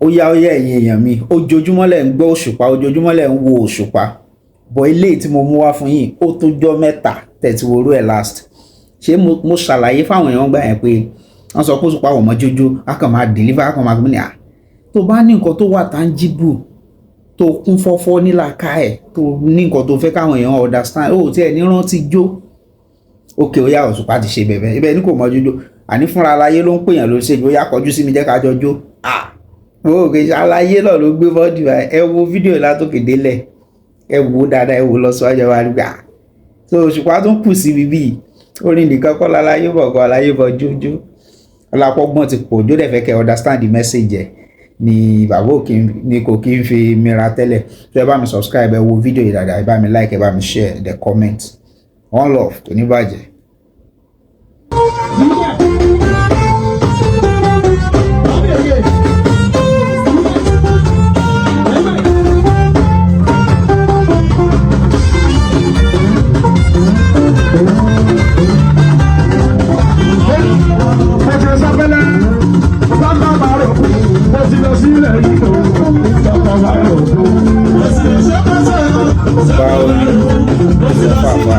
Ó yá, ó yá, ẹ̀yin èèyàn mi, ojoojúmọ́ lẹ̀ ń gbọ́ Òṣùpá, ojoojúmọ́ lẹ̀ ń wo Òṣùpá bọ̀. Eléyìí tí mo mú wá fún yín, ó tó jọ́ 3 tẹ̀tí worú ẹ̀ last. Ṣé mo ṣàlàyé fáwọn èèyàn gbà yẹn pé wọ́n sọ pé Òṣùpá ò mọ jójó, a kàn máa deliver, a kàn máa gbé ní à tó bá ní nǹkan tó wà tangible, tó kún fọ́fọ́ nílàka ẹ̀, tó ní nǹkan tó fẹ́ káwọn èèyàn understand, ó tiẹ̀ ní rántí jó. Ókè, ó yá, Òṣùpá ti ṣe bẹ̀bẹ̀ ibẹ̀ ní kò mọ jójó, àní fúnra aláyé ló ń pèèyàn ló ṣe ó yá, kọjú sí mi, jẹ́ ká jọ jó. Ah, ó kì í ṣe aláyé náà ló gbé body wa. Ẹ wo fídíò látòkè délẹ̀, ẹ wo dáadáa, ẹ wo lọ síwájú wa gbà. So Òṣùpá tún kù síbi bíi orin nìkan kọ́ láláyé bọ̀ kọ́ aláyé bọ̀ jójó. Ọlápọ̀gbọ́n ti pọ̀ jó dẹ̀ fẹ́ kẹ́ understand the message ẹ̀ ni bàbá òkè ni kò kí n fi mira tẹ́lẹ̀. So ẹ bá mi subscribe, ẹ wo fídíò yìí dáadáa, ẹ bá mi like, ẹ bá mi share the comment. One love, tó ní bàjẹ́. Báwo ni fàfà?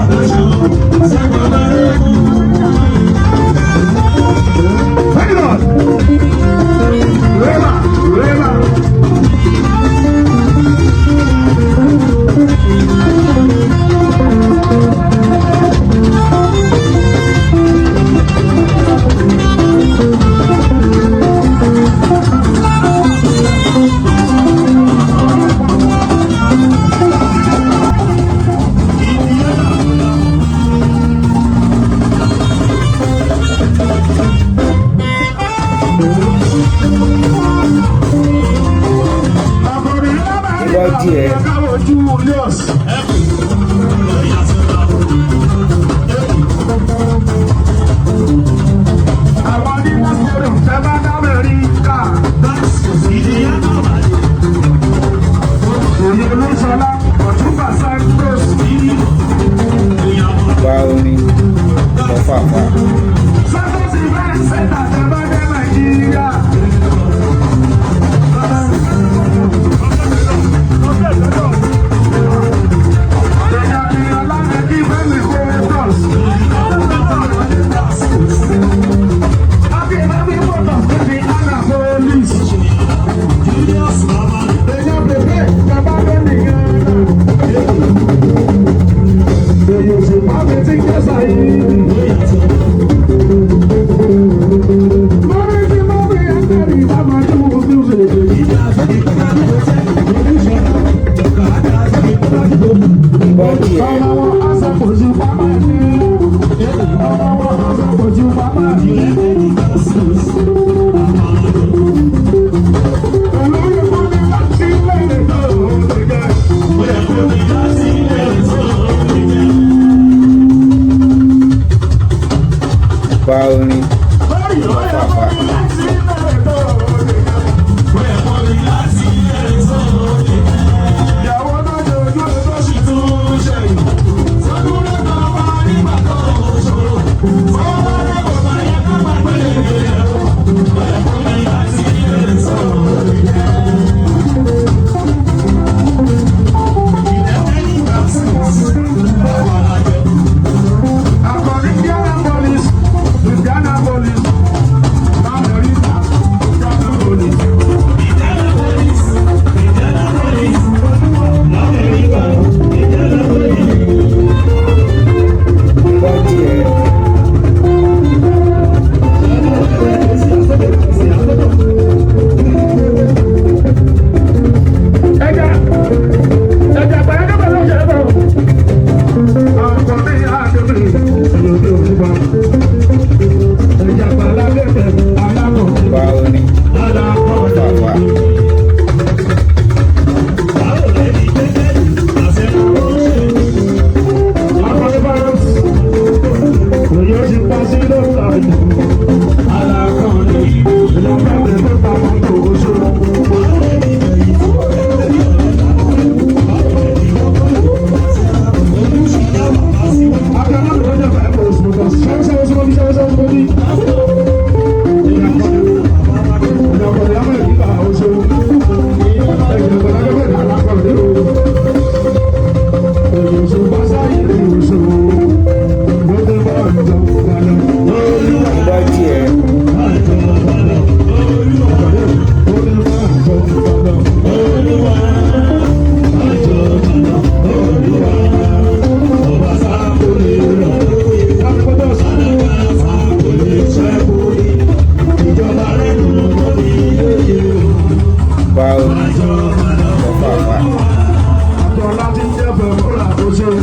Body ẹ̀. Bá orin lọ fàfà. Òṣùpá ó lọ fàáfàá. Àtọ̀lá ti ń jẹ́ fẹ́ kóra tó ṣe o.